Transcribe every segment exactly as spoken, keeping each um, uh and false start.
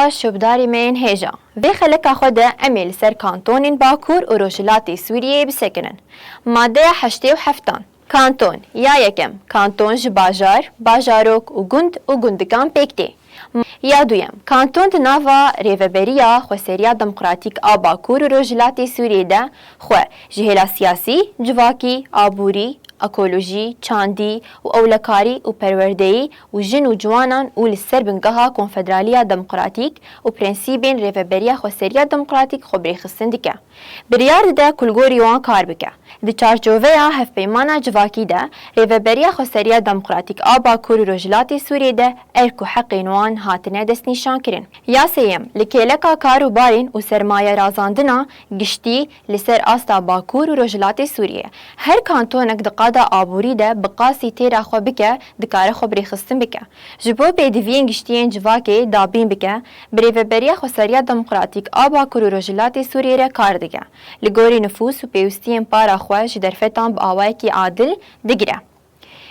Şopdarê me yên hêja. Vê xeleka xwe de em ê li ser kantonên Bakur û Rojhilatê Sûriyeyê bisekinin. Madeya heştê û heftan. Kanton, ya yekem, kanton ji bajar, bajarok û gund û gundikan pêk tê. Ya duyem, kanton di nava Rêveberiya Xweseriya Demokratîk a Bakur û Rojhilatê Sûriyê de xwe ji hêla siyasî, civakî, aborî, ekolojî, çandî û ewlekarî û perwerdeyî û jin û ciwanan û li ser bingeha Konfederaliya Demokratîk û prensîbên Rêveberiya Xweseriya Demokratîk xwe bi rêxistin dike. Biryar dide ku li gorî wan kar bike. Di çarçoveya hevpeymana civakî de, Rêveberiya Xweseriya Demokratîk a Bakur û Rojhilatê Sûriyê de erk û heqên wan hatine destnîşankirin. Ya sêyem, li kêleka kar û barên û sermayerazandina giştî li ser asta Bakur û Rojhilatê Sûriyê. Her kantonek di qada aborî de bi qasî têra xwe bike, dikare xwe bi rêxistin bike. Ji bo pêdiviyên giştiyên civakê dabîn bike, bi Rêveberiya Xweseriya Demokratîk a Bakur û Rojhilatê Sûriyê re kar dike. Li gorî nifûs û pêwistiyên para xwe ji derfetan bi awayekî adil digire.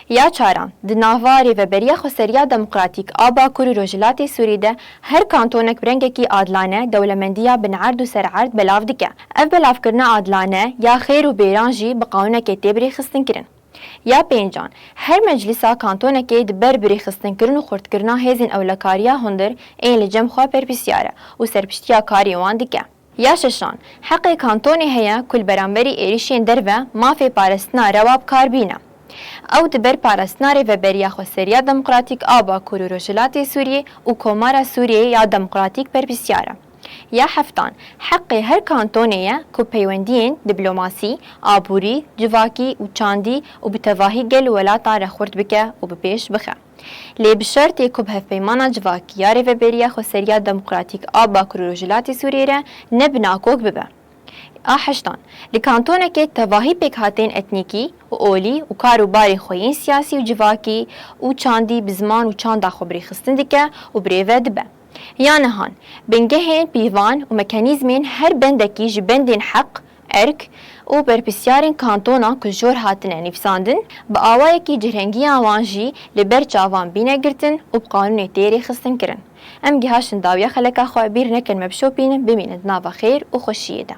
Ya çaran, di nava Rêveberiya Xweseriya Demokratîk a Bakur û Rojhilatê Sûriyê de her kantonek bi rengekî adilane dewlemendiya binerd û sererd belav dike. Ev belavkirina adilane ya xêr û bêran jî bi qanûnekê tê birêxistinkirin. Ya pêncan, her meclisa kantonekê di ber birêxistinkirin û xurtkirin a hêzên ewlekariya hundir ên li cem xwe berpirsiyar e û serpiştiya karê wan dike. Ya şeşan, heqê kantonê heye ku li beramberî êrişên derve mafê parastina rewa bi kar bîne. Ew di ber parastina Rêveberiya Xweseriya Demokratîk a Bakur û Rojhilatê Sûriyê û Komara Sûriyê ya Demokratîk berpirsiyar e. Ya heftan, heqê her kantonê ye ku peywendiyên diplomasî, aborî, civakî û çandî û bi tevahî gel û welatan re xurt bike û bi pêş bixe. Lê bi şertê ku bi hevpeymana civakî ya Rêveberiya Xweseriya Demokratîk a Bakur û Rojhilatê Sûriyê re ne binakok bibe. A heştan, li kantonekê tevahî pêkhateyên etnîkî û olî û kar û barên xwe yên siyasî û civakî û çandî bi ziman û çanda xwe birêxistin dike û birêve dibe. Ya nehan, bingehên pîvan û mekanîzmên her bendekî ji bendên heq, erk û berpirsyarên kantonan ku jor hatine nivîsandin, bi awayekî cihrengiya wan jî li ber çavan bîne girtin û bi qanûnê tê rêxistinkirin. Em gihaştin dawiya xeleka xwe, bîr nekin me bişopînin, bimînin di nava xêr û xweşiyê de.